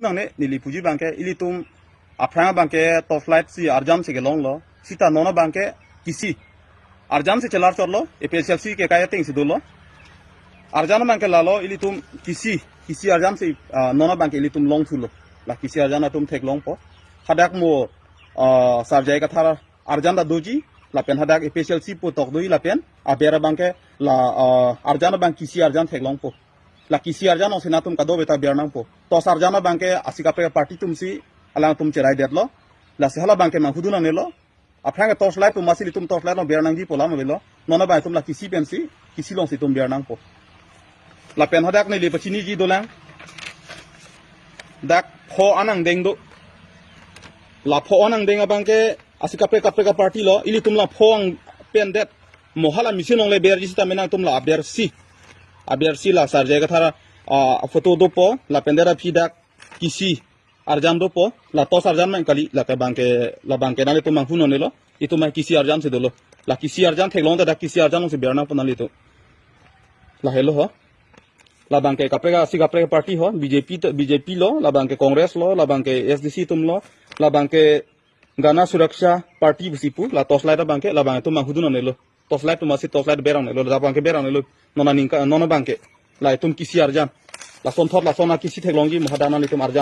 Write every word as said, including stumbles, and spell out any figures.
Nangne neli puji abangke ilitum aphrang abangke torchlight si arjam si kelonglo. Sita non abangke kisi arjam si chelar chotlo, A P H L C ke kaya ting si dolo. Arjam abangke lalo ilitum kisi, kisi arjam si, ah, non abangke ilitum longthulo. La kisi arjam atum theklongpo. Hadak mo, ah, Sar J I Kathar arjam ta doji, lapen hadak A P H L C pu tok doji lapen aber abangke la, ah, arjam abang kisi arjam theklongpo. La kisi arjam alongsi nangtum kadokave ta ber nangpo. Tos arjam abangke asi kaprek aparty atumsi alangtum cheraidetlo. Lasi hala abangke manghu dun nangnelo. Aphrang ke torchlight atum masi ilitum torchlight along ber nangjipo alam avelo. Non abang itum la kisi pensi, kisi alongsi itum ber nangpo. Lapen hadak neli pachiniji dolang. Dak pho an angdeng do. La pho an angdeng abangke asi kaprek kaprek aparty lo, ilitum la pho an pendet. Mo hala machine along le berji sita nangtum la abersi. Abersi la Sar J I Kathar, ah, photo dopo, lapen dera phi dak kisi arjam dopo, la tos arjam nang kali, lake abangke, la abangke nanglitum manghu nangnelo, itum abang kisi arjam si dolo. La kisi arjam theklong ta dak kisi arjam alongsi ber nangpo nanglitum. Lahelo ho. La abangke kaprek asi kaprek aparty ho, B J P to, B J P lo, la abangke Congress lo, la abangke S D C atum lo, la abangke Gana Suraksha Party pusi pu, la torchlight abangke, la abang itum manghu dun nangnelo. Torchlight atum masi torchlight ber nangnelo, la abangke ber nangnelo, non aningkan, non abangke. La itum kisi arjam. Lasonthot lason akisi theklongji mo hadak nanglitum arjam.